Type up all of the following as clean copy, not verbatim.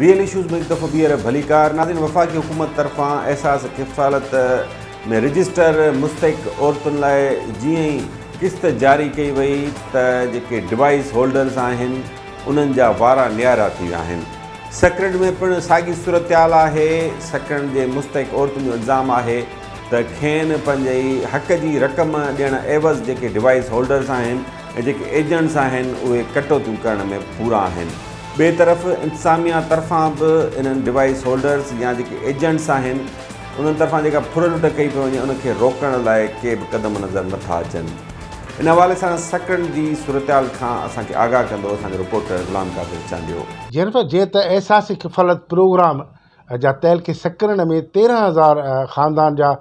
Real issues ۾ هڪ دفعو ٻيهر ڀليڪار. ناظرين وفاقي حڪومت طرفان احساس ڪفالت ۾ رجسٽر مستحق عورتن لاء جيئن ئي قسط جاري ڪئي وئي ته جيڪي ڊوائيس هولڊرز آهن انهن جا وارا نيارا ٿي ويا آهن. سڪرنڊ ۾ پڻ ساڳي صورتحال آهي. سڪرنڊ جي مستحق عورتن جو الزام آهي ته کين پنهنجي حق جي رقم ڏيڻ عيوض جيڪي ڊوائيس هولڊرز آهن ۽ جيڪي ايجنٽس آهن اهي ڪٽوتيون ڪرڻ ۾ پورا آهن. ٻئي طرف انتظاميا طرفان به انهن ڊوائيس هولڊرز يا جيڪي ايجنٽس آهن انهن طرفان جيڪا ڦر لٽ ڪئي پئي وڃي ان کي روڪڻ لاء ڪي به قدم نظر نٿا اچن. ان حوالي سان سڪرنڊ جي صورتحال کان اسان کي آگاهه ڪندو اسان جو رپورٽر غلام قادر چانڊيو. جينيفر جيئن ته احساس ڪفالت پروگرام جا تعلقي سڪرنڊ ۾ تيرهن هزار خاندان جا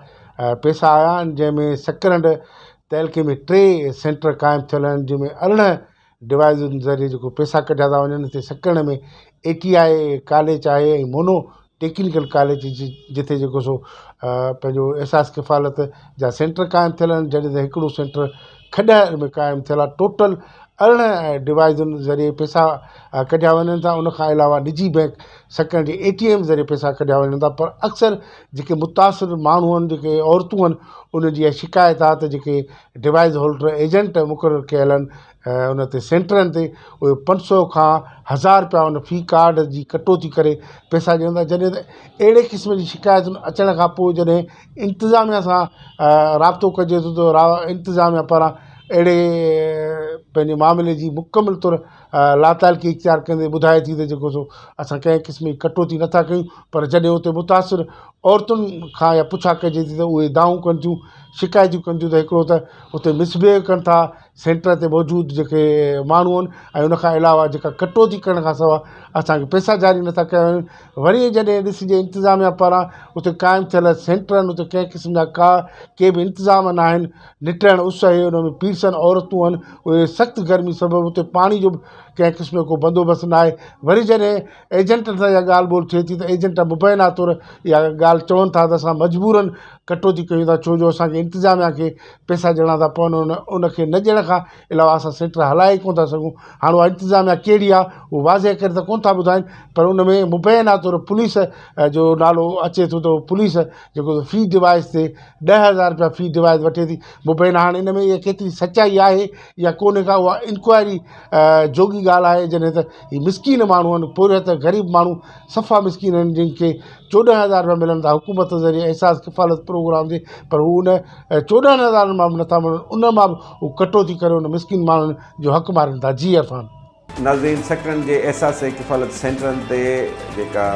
پئسا آيا آهن جنهن ۾ سڪرنڊ تعلقي ۾ ٽي سينٽر قائم ٿيل آهن جنهن ۾ 18 ڊوائيسن ذريعي جيڪو پئسا ڪڍيا ٿا وڃن هتي سڪرنڊ ۾ اي ٽي I college آهي ۽ مونو ٽيڪنيڪل ڪاليج جتي جيڪو سو پنهنجو احساس ڪفالت جا سينٽر قائم ٿيل آهن جڏهن ته هڪڙو سينٽر کڏهر ۾ قائم ٿيل آهي ٽوٽل 18 ڊوائيسن ذريعي پئسا ڪڍيا وڃن ٿا ان کان علاوه نجي بئنڪ سڪرنڊ جي اي ٽي ايم ذريعي پئسا ڪڍيا وڃن ٿا پر اڪثر جيڪي متاثر ماڻهو آهن جيڪي عورتون آهن انهن جي اها شڪايت آهي ته جيڪي ڊوائيس هولڊر ايجنٽ مقرر ڪيل آهن ان تي سينٽرن تي اهي 500 کان 1000 رپيا ان في ڪارڊ جي ڪٽوتي ڪري پئسا ڏين ٿا جڏهن ته اهڙي قسم جي شڪايتن اچڻ کان پوء جڏهن انتظاميا سان رابطو ڪجي ٿو ته انتظاميا پاران اهڙي پنهنجي معاملي جي مڪمل طور لاتعلقي اختيار ڪندي ٻڌائي ٿي ته جيڪو سو اسان ڪنهن قسم جي ڪٽوتي نٿا ڪيون پر جڏهن اتي متاثر عورتن کان يا پڇا ڪجي ٿي ته اهي دانهون ڪن ٿيون شڪايتون ڪن ٿيون ته هڪڙو ته اتي مس بهيو ڪن ٿا سينٽر تي موجود جيڪي ماڻهو آهن ۽ ان کان علاوه جيڪا ڪٽوتي ڪرڻ کان سواء اسانکي پئسا جاري نٿا ڪيا وڃن وري جڏهن ڏسجي انتظاميا پاران اتي قائم ٿيل سينٽر آهن اتي ڪنهن قسم جا ڪا ڪي به انتظام نه آهن نٽهڻ اس آهي ان ۾ پيرسن عورتون آهن اهي سخت گرمي سبب اتي پاڻي جو به ڪنهن قسم جو ڪو بندوبست نه آهي وري جڏهن ايجنٽن سان اها ڳالهه ٻولهه ٿئي ٿي ته ايجنٽ مبينا طور اها ڳالهه چون ٿا ته اسان مجبورن ڪٽوتي ڪيون ٿا ڇو جو اسانکي انتظاميا کي پئسا ڏيڻا ٿا پون ان کي نه ڏيڻ کان علاوه اسان سينٽر هلائي ڪونه ٿا سگهون هاڻي اها انتظاميا ڪهڙي آهي اهو واضح ڪري ته ڪونه ٿا ٻڌائين پر ان ۾ مبينا طور پوليس جو نالو اچي ٿو ته پوليس جيڪو في ڊوائيس تي 10,000 رپيا في ڊوائيس وٺي ٿي مبينا هاڻي ان ۾ اها ڪيتري سچائي آهي يا ڪونهي ڪا اها انڪوائري جوڳي ڳالهه آهي جڏهن ته هي مسڪين ماڻهو آهن پورهيت غريب ماڻهو صفا مسڪين آهن جن کي 14,000 رپيا ملن ٿا حڪومت ذريعي احساس ڪفالت پروگرام جي پر هو ان 14,000 مان به نٿا ملن ان مان به هو ڪٽوتي ڪري ان مسڪين ماڻهن جو حق مارين ٿا جي عرفان. ناظرين سڪرنڊ جي احساس ڪفالت سينٽرن تي جيڪا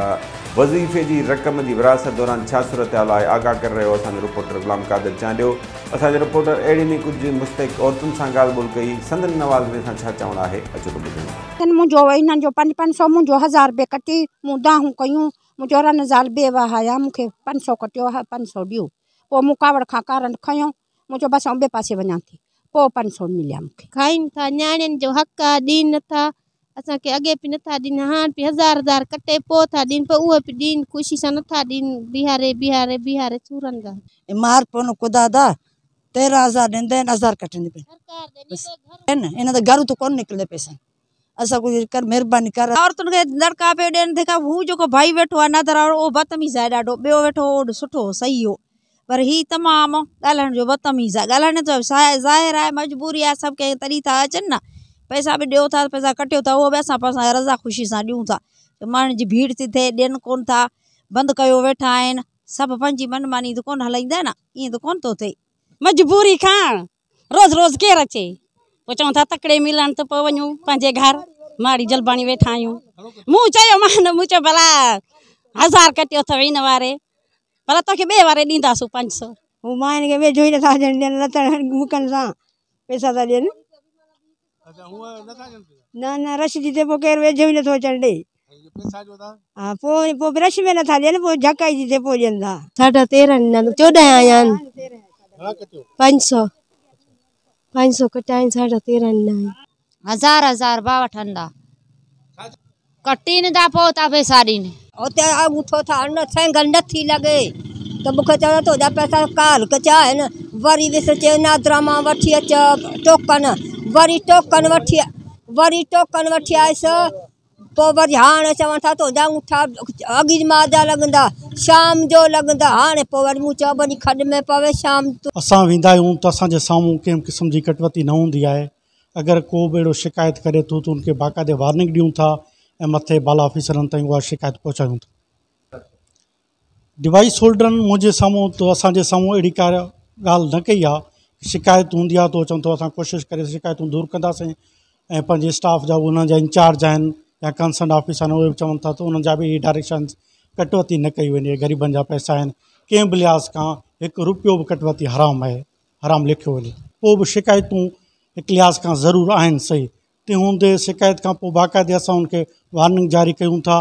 وظيفي جي رقم جي ورهاست دوران ڇا صورتحال آهي آگاهه ڪري رهيو اسان جو رپورٽر غلام قادر چانڊيو اسان جي رپورٽر اهڙين ئي ڪجهه مستحق عورتن سان ڳالهه ٻولهه ڪئي سندن نوازري سان ڇا چوڻ آهي اچو ته ٻڌون. منهنجو انهن جو پنج پنج سو منهنجو هزار رپيا ڪٽي مون دانهون ڪيون منهنجو رن زال بيواهه آهيان مون کي 500 ڪٽيو آهي 500 ڏيو پوء مون ڪاوڙ کان ڪارنٽ کنيو مون چيو بس آئون ٻئي پاسي وڃان ٿي پوء 500 مليا مون کي. کائين ٿا نياڻين جو حق آ ڏين نٿا اسان کي اڳي به نٿا ڏين هاڻ به هزار هزار ڪٽي پوء ٿا ڏين پر اهي به ڏين خوشي سان نٿا ڏين بيهاري بيهاري بيهاري سورن جا. مار پون خدا دا 13,000 ڏيندي آهن 1000 ڪٽيندي پئي انهن ته گهرون ته ڪونه نڪرندي پئسا اسان ڪجهه ڪر مهرباني ڪر. عورتن کي دڙڪا پيو ڏين تنهن کان هو جيڪو ڀائي ويٺو آهي نادر وارو اهو بدتميز آهي ڏاڍو ٻيو ويٺو هو اهو سٺو هو صحيح هو پر هي تمام ڳالهائڻ جو بدتميز آهي ڳالهائڻ ته ظاهر آهي مجبوري آهي سڀ ڪنهن تڏهن ٿا اچن نه پئسا به ڏيو ٿا پئسا ڪٽيو ٿا اهو به اسان پنهنجا رضا خوشي سان ڏيون ٿا ماڻهن جي ڀيڙ ٿي ٿئي ڏين ڪونه ٿا بند ڪيو ويٺا آهن سڀ پنهنجي من ماني ته ڪونه هلائيندا نه ائين ته ڪونه ٿو ٿئي. مجبوري کان روز روز ڪير اچي پوء چون ٿا تڪڙي ملن ته پوء وڃون پنهنجي گهر ماڙي جلباڻي ويٺا آهيون مون چيو مان مون چيو ڀلا هزار ڪٽيو اٿو هن واري ڀلا توکي ٻئي واري ڏينداسون 500. هو مان هن کي ويجهو ئي نٿا اچڻ ڏين لتڙ مڪن سان پئسا ٿا ڏين نه نه رش ٿي ٿئي پوء ڪير ويجهو ئي نٿو اچڻ ڏي ها پوء پوء رش ۾ نٿا ڏين پوء جهڪائي ٿي ٿئي پوء ڏين ٿا. 13.5 ڏنا 14 آيا آهن 500 500 ڪٽيا آهن 13.5 ڏنا آهن. هزار هزار ڀاء وٺن ٿا ڪٽين ٿا پوء ٿا پئسا ڏين. اتي انگوٺو ٿا هڻن سينگل نٿي لڳي ته مونکي چون تنهنجا پئسا ڪالهه ڪچا آهن وري وس چي نادرا مان وٺي اچ ٽوڪن وري ٽوڪن وٺي وري ٽوڪن وٺي آيس पोइ वरी हाणे चवनि था तुंहिंजा ङूठा अॻी माह जा लॻंदा, शाम जो लॻंदा। हाणे पोइ वरी मूं चयो वञी खॾ में पवे शाम। असां वेंदा आहियूं त असांजे साम्हूं कंहिं बि क़िस्म जी कटवती न हूंदी आहे। अगरि को बि अहिड़ो शिकायत करे थो त उनखे बाक़ाइदे वार्निंग ॾियूं था ऐं मथे बाला ऑफिसरनि ताईं उहा शिकायत पहुचायूं था। डिवाइस होल्डरनि मुंहिंजे साम्हूं त असांजे साम्हूं अहिड़ी का ॻाल्हि न कई आहे। शिकायत हूंदी आहे त उहो चवनि थो असां कोशिशि करे शिकायतूं दूर कंदासीं ऐं पंहिंजे स्टाफ जा उन्हनि जा इंचार्ज आहिनि या कंसर्न ऑफिस आहिनि उहे बि चवनि था त उन्हनि जा बि इहे डायरेक्शन कटौती न कई वञे। ग़रीबनि जा पैसा आहिनि, कंहिं बि लिहाज़ खां हिकु रुपयो बि कटौती हराम आहे, हराम लिखियो वञे। पोइ बि शिकायतूं हिकु लिहाज़ खां ज़रूरु आहिनि सही, तंहिं हूंदे शिकायत खां पोइ बाक़ाइदे असां उनखे वार्निंग जारी कयूं था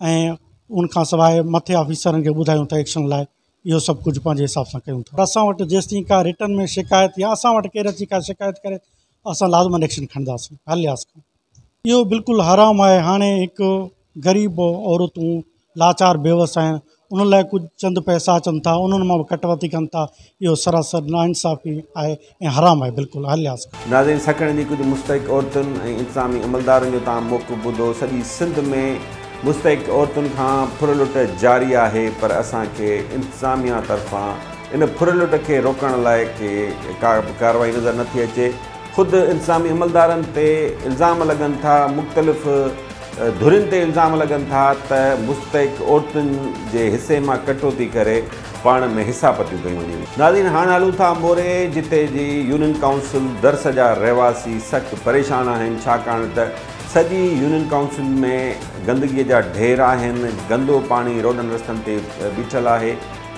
ऐं उन खां सवाइ मथे ऑफिसरनि खे ॿुधायूं था एक्शन लाइ। इहो सभु कुझु पंहिंजे हिसाब सां कयूं था। असां वटि जेसिताईं का रिटर्न में शिकायत या असां वटि केरु अची का शिकायत करे असां लाज़मन एक्शन खणंदासीं हर लिहाज़ खां। इहो बिल्कुलु हराम आहे। हाणे हिकु ग़रीब औरतूं लाचार बेवस आहिनि, उन्हनि लाइ कुझु चंद पैसा अचनि था, उन्हनि मां बि कटौती कनि था। इहो सरासर नाइंसाफ़ी आहे ऐं हराम आहे बिल्कुलु हर लिहाज़ खां। नाज़रीन, सखण जी कुझु मुस्तहिक़ औरतुनि ऐं इंतिज़ामी अमलदारनि जो तव्हां मौक़ो ॿुधो। सॼी सिंध में मुस्तहिक़ औरतुनि खां फुरलुट जारी आहे, पर असांखे इंतिज़ामिया तरफ़ां इन फुरलुट खे रोकण लाइ के का कार्रवाई नज़र नथी अचे। ख़ुदि इंतिज़ामी अमलदारनि ते इल्ज़ाम लॻनि था, मुख़्तलिफ़ धुरियुनि ते इल्ज़ाम लॻनि था त मुस्तहिक़ औरतुनि जे हिसे मां कटौती करे पाण में हिस्सा पतियूं कयूं वञनि। नाज़रीन, हाणे हलूं था मोरे, जिते जी यूनियन काउंसिल दर्स जा रहवासी सख़्तु परेशान आहिनि, छाकाणि त सॼी यूनियन काउंसिल में गंदगीअ जा ढेर आहिनि, गंदो पाणी रोडनि रस्तनि ते बीठल आहे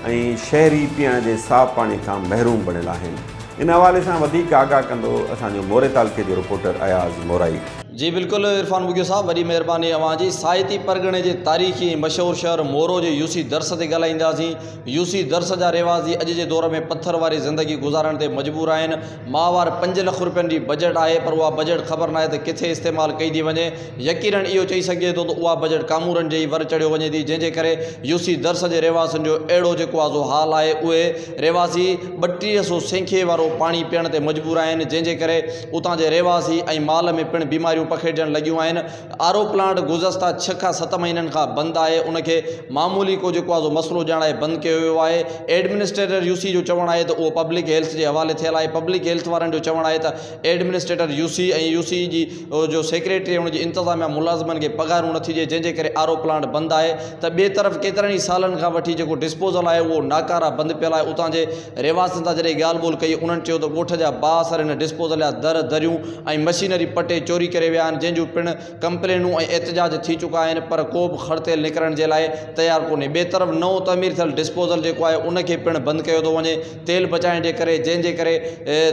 ऐं शहरी पीअण जे साफ़ पाणी खां महरूम बणियल आहिनि। इन हवाले सां वधीक आगाह कंदो असांजो मोरे तालुके जो रिपोर्टर अयाज़ मोराई। जी बिल्कुलु इरफान बुगियो साहब, वॾी महिरबानी अव्हां जी। साहिती परगणे जे तारीख़ी ऐं मशहूर शहर मोरो जे यूसी दर्स ते ॻाल्हाईंदासीं। यूसी दर्स जा रहवासी अॼु जे दौर में पथर वारी ज़िंदगी गुज़ारण ते मजबूर आहिनि। माहवार 5 लख रुपयनि जी बजट आहे, पर उहा बजट ख़बर न आहे त किथे इस्तेमालु कई थी वञे। यकीनन इहो चई सघिजे थो त उहा बजट कामूरनि जे ई वर चढ़ियो वञे थी, जंहिंजे करे यूसी दर्स जे रहवासियुनि जो अहिड़ो जेको आहे सो हाल आहे। उहे रहवासी 3200 सेंखे वारो पाणी पीअण ते मजबूर आहिनि, जंहिंजे करे उतां जे रहवासी ऐं माल में पिणु बीमारियूं पखेड़जण लॻियूं आहिनि। आर ओ प्लांट गुज़श्ता 6 खां 7 महीननि खां बंदि आहे, उनखे मामूली को जेको आहे सो मसइलो ॼाणाए बंदि कयो वियो आहे। एडमिनिस्ट्रेटर यूसी जो चवणु आहे त उहो पब्लिक हेल्थ जे हवाले थियल आहे। पब्लिक हेल्थ वारनि जो चवणु आहे त एडमिनिस्ट्रेटर यूसी ऐं यूसी जी जो सेक्रेटरी हुनजी इंतिज़ामिया मुलाज़िमनि खे पघारूं नथी ॾिए, जंहिंजे करे आर ओ प्लांट बंदि आहे। त ॿिए तरफ़ केतिरनि ई सालनि खां वठी जेको डिस्पोज़ल आहे उहो नाकारा बंदि पियल आहे। उतां जे रहवासियुनि सां जॾहिं ॻाल्हि ॿोल कई, उन्हनि चयो त ॻोठ जा बाअसर हिन डिस्पोज़ल जा दर दरियूं ऐं मशीनरी पटे चोरी करे विया आहिनि, जंहिंजूं पिणु कंप्लेनूं ऐं एहतजाज थी चुका आहिनि, पर को बि खड़तेल निकिरण जे लाइ तयारु कोन्हे। ॿिए तरफ़ नओं तमीर थियल डिस्पोज़ल जेको आहे उनखे पिणु बंदि कयो थो वञे तेल बचाइण जे करे, जंहिंजे करे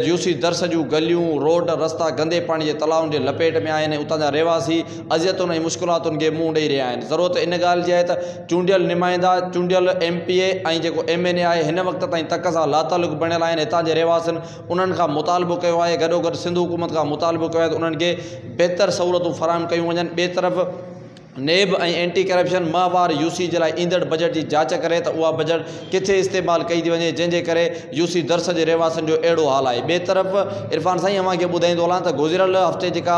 यूसी दर्स जूं गलियूं रोड रस्ता गंदे पाणी जे तलाउनि जे लपेट में आहिनि। उतां जा रहवासी अज़ियतुनि ऐं मुश्किलातुनि खे मुंहुं ॾेई रहिया आहिनि। ज़रूरत इन ॻाल्हि जी आहे त चूंडियल नुमाइंदा, चूंडियल एम पी ए ऐं जेको एम एन ए आहे हिन वक़्त ताईं तक सां लातालुक बणियल आहिनि। हितां जे रहवासियुनि उन्हनि खां मुतालिबो कयो आहे, गॾोगॾु सिंध हुकूमत खां मुतालिबो कयो आहे त उन्हनि खे बहितर सहूलियतूं फराहम कयूं वञनि। ॿिए तरफ़ नेब ऐं एंटी करप्शन माहवार यूसी जे लाइ ईंदड़ बजट जी जांच करे त उहा बजट किथे इस्तेमालु कई थी वञे, जंहिंजे करे यूसी दर्स जे रहवासियुनि जो अहिड़ो हाल आहे। ॿिए तरफ़ इरफान साईं अव्हांखे ॿुधाईंदो हलां त गुज़िरियल हफ़्ते जेका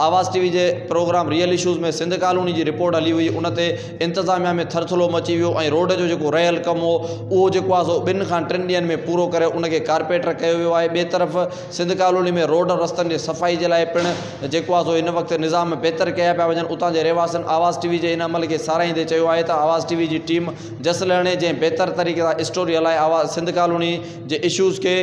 आवाज़ टीवी जे programme real issues में सिंध कॉलोनी जी रिपोर्ट हली हुई, उन ते इंतिज़ामिया में थरथलो मची वियो ऐं रोड जो जेको रहियल कमु हो उहो जेको आहे सो 2 खां 3 ॾींहंनि में पूरो करे उनखे कारपेटर कयो वियो आहे। ॿिए तरफ़ सिंध कॉलोनी में रोड रस्तनि जी सफ़ाई जे लाइ पिणु जेको आहे सो हिन वक़्तु निज़ाम बहितर कया पिया वञनि। उतां जे रहवासियुनि आवाज़ टीवी जे इन अमल खे सराहींदे चयो आहे त आवाज़ टीवी जी टीम जस लहणे जंहिं बहितर तरीक़े सां स्टोरी हलाए आवाज़ सिंध कॉलोनी जे इशूज़ खे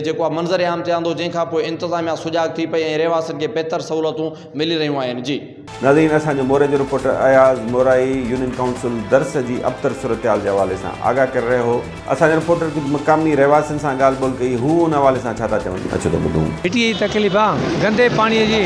जेको आहे मंज़र आम ते आंदो, जंहिंखां पोइ इंतिज़ामिया सुजाग थी पई ऐं रहवासियुनि खे बहितर सहूलियतूं मिली रहियूं आहिनि। जी नाज़रीन, असांजो मोरे जो reporter Ayaz Morai union council Dars जी अबतर सूरत हाल जे हवाले सां आगाह करे रहियो हो। असांजो रिपोर्टर कुझु मक़ामी रहवासियुनि सां ॻाल्हि ॿोल कई, हू उन हवाले सां छा था चवनि, अचो त ॿुधूं। मिटीअ जी तकलीफ़ आहे, गंदे पाणीअ जी।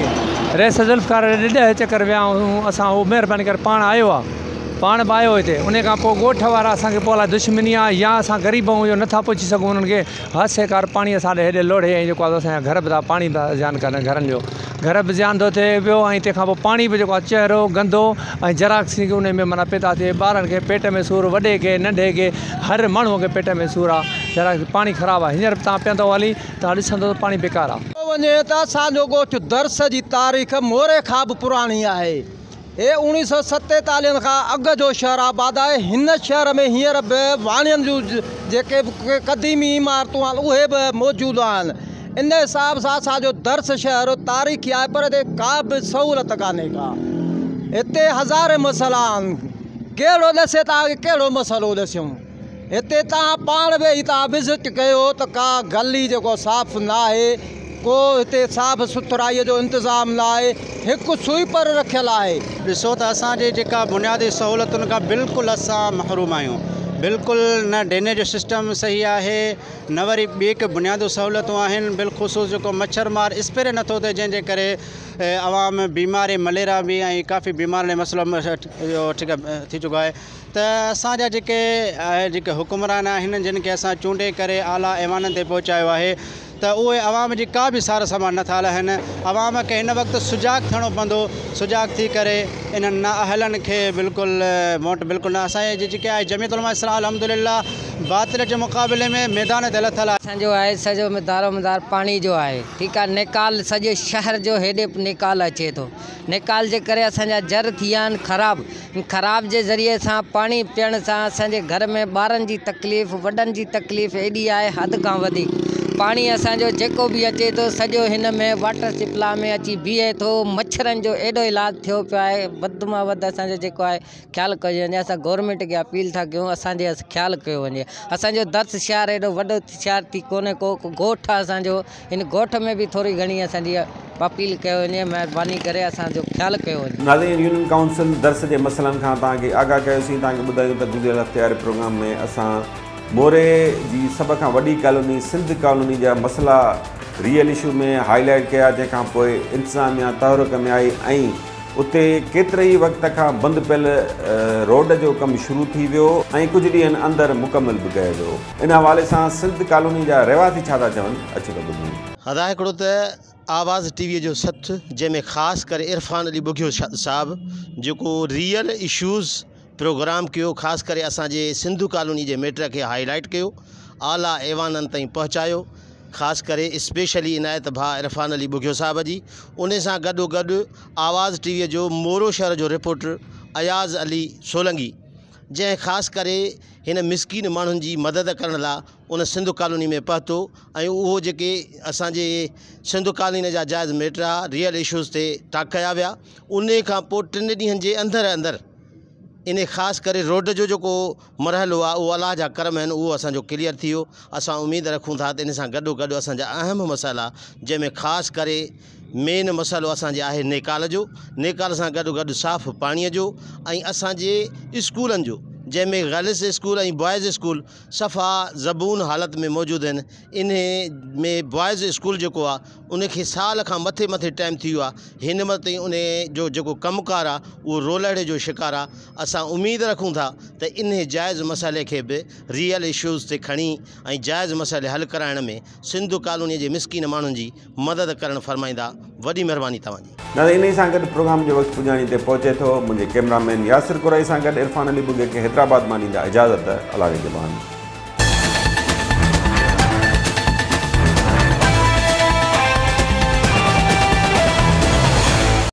रईस ज़ुल्फ़कार 10 चकर विया आहियूं असां, उहो महिरबानी करे पाण आयो आहे, पाण बि आयो हिते। उन खां पोइ ॻोठ वारा असांखे पोइ अलाए दुश्मनी आहे या असां ग़रीब आहियूं, इहो नथा पुछी सघूं उन्हनि खे। हद सरकार पाणी असां ॾे हेॾे लोढ़े ऐं जेको आहे असांजा घर बि था पाणी था ज़ियान कनि, घरनि जो घर बि ज़ियान थो थिए पियो ऐं तंहिंखां पोइ पाणी बि जेको आहे चहिरो गंदो ऐं जरासीम उन में माना पैदा थिए। ॿारनि खे पेट में सूर, वॾे खे नंढे खे, हर माण्हूअ खे पेट में सूर आहे। जरा पाणी ख़राबु आहे। हींअर बि तव्हां पीअंदव हली तव्हां ॾिसंदो त पाणी बेकार आहे। वञे त असांजो ॻोठ दर्स जी तारीख़ मोरे खां बि पुराणी आहे। هي 1947 کان اڳ جو شهر آباد آهي. هن شهر ۾ هينئر به واڻين جون جيڪي به قديمي عمارتون آهن اهي به موجود آهن. ان حساب سان اسان جو درس شهر تاريخي آهي پر هتي ڪا به سهولت ڪانهي ڪا. هتي هزارين مسئلا آهن. ڪهڙو ڏسي توهان کي ڪهڙو مسئلو ڏسيون. هتي توهان پاڻ ويهي توهان وزٽ ڪيو ته ڪا گلي جيڪو صاف ناهي، ڪو هتي صاف سٿرائي جو انتظام ناهي، هڪ سوئيپر رکيل آهي. ڏسو ته اسان جي جيڪا بنيادي سهولتن کان بلڪل اسان محروم آهيون، بلڪل نه ڊرينيج جو سسٽم صحيح آهي نه وري ٻي ڪي بنيادي سهولتون آهن، بالخصوص جيڪو مڇر مار اسپري نٿو ٿئي جنهن جي ڪري عوام بيماري مليريا به ۽ ڪافي بيمارين جو مسئلو ٿي چڪو آهي. ته اسان جا جيڪي جيڪي حڪمران آهن جن کي اسان چونڊي ڪري اعليٰ ايوانن تي پهچايو آهي ته اهي عوام جي ڪا به سار سنڀال نٿا لهن عوام کي هن وقت سجاڳ ٿيڻو پوندو سجاڳ ٿي ڪري انهن نااهلن کي بلڪل ووٽ بلڪل نه اسان جي جيڪي آهي جمعيت علماء اسلام الحمدلله باطل جي مقابلي ۾ ميدان تي لٿل آهي. اسان جو آهي سڄو دارو مدار پاڻي جو آهي ٺيڪ آهي نيڪال سڄي شهر جو هيڏي نيڪال اچي ٿو نيڪال جي ڪري اسان جا جر ٿي ويا آهن خراب خراب جي ذريعي سان پاڻي پيئڻ سان اسان جي گهر ۾ ٻارن جي تڪليف وڏن جي تڪليف ايڏي آهي حد کان وڌيڪ پاڻي اسان جو جيڪو به اچي ٿو سڄو هن ۾ واٽر سپلاء ۾ اچي بيهي ٿو مڇرن جو ايڏو علاج ٿيو پيو آهي وڌ مان وڌ اسان جو جيڪو آهي خيال ڪيو وڃي اسان گورنمينٽ کي اپيل ٿا ڪيون اسان جي خيال ڪيو وڃي اسان جو درس شهر ايڏو وڏو شهر ٿي ڪونهي ڪو ڳوٺ آهي اسان جو هن ڳوٺ ۾ به ٿوري گهڻي اسان جي اپيل ڪيو وڃي مهرباني ڪري اسان جو خيال ڪيو وڃي. ناظرين يونين ڪائونسل درس جي مسئلن کان توهان کي آگاهه ڪيوسين توهان کي ٻڌايون ته گذريل هفتي واري پروگرام ۾ اسان موري جي سڀ کان وڏي ڪالوني سنڌ ڪالوني جا مسئلا ريئل اشو ۾ هائي لائيٽ ڪيا جنهن کان پوء انتظاميا تحرڪ ۾ آئي ۽ اتي ڪيتري ئي وقت کان بند پيل روڊ جو ڪم شروع ٿي ويو ۽ ڪجهه ڏينهن اندر مڪمل به ڪيو ويو. ان حوالي سان سنڌ ڪالوني جا رهواسي ڇا ٿا چون اچو ته ٻڌون. ادا هڪڙو ته آواز ٽي وي جو سٿ جنهن ۾ خاص ڪري عرفان علي ٻگهيو صاحب جيڪو ريئل اشوز پروگرام ڪيو خاص ڪري اسان جي سنڌو ڪالوني جي ميٽر کي هائي لائيٽ ڪيو اعليٰ ايوانن تائين پهچايو خاص ڪري اسپيشلي عنايت ڀاء عرفان علي ٻگهيو صاحب جي ان سان گڏو گڏ آواز ٽي وي جو مورو شهر جو رپورٽر اياز علي سولنگي جنهن خاص ڪري هن مسڪين ماڻهن جي مدد ڪرڻ لاء ان سنڌ ڪالوني ۾ پهتو ۽ اهو جيڪي اسان جي سنڌ ڪالوني جا جائز ميٽر ها ريئل اشوز تي ٽاڪ ڪيا ويا ان کان پوء ٽن ڏينهن جي اندر اندر ان خاص ڪري روڊ جو جيڪو مرحلو آهي اهو الله جا ڪرم آهن اهو اسان جو ڪليئر ٿي ويو اسان اميد رکون ٿا ته ان سان گڏو گڏ اسان جا اهم مسئلا جنهن ۾ خاص ڪري مين مسئلو اسان جي آهي نيڪال جو نيڪال سان گڏو گڏ صاف پاڻي جو ۽ اسان جي اسڪولن جو جنهن ۾ گرلس اسڪول ۽ بوائز اسڪول صفا زبون حالت ۾ موجود آهن انهي ۾ بوائز اسڪول جيڪو آهي ان کي سال کان مٿي مٿي ٽائيم ٿي ويو آهي هن مهل تائين انهي جو جيڪو ڪم ڪار آهي اهو رولڙي جو شڪار آهي اسان اميد رکون ٿا ته انهي جائز مسئلي کي به ريئل اشوز تي کڻي ۽ جائز مسئلي حل ڪرائڻ ۾ سنڌ ڪالوني جي مسڪين ماڻهن جي مدد ڪرڻ فرمائيندا وڏي مهرباني توهان جي. ناظرين انهي سان گڏ پروگرام جو وقت پڄاڻي تي پهچي ٿو منهنجي ڪئميرا مين ياسر ڪورائي سان گڏ عرفان علي ٻگهي کي حيدرآباد مان ڏيندا اجازت الله نگهبان.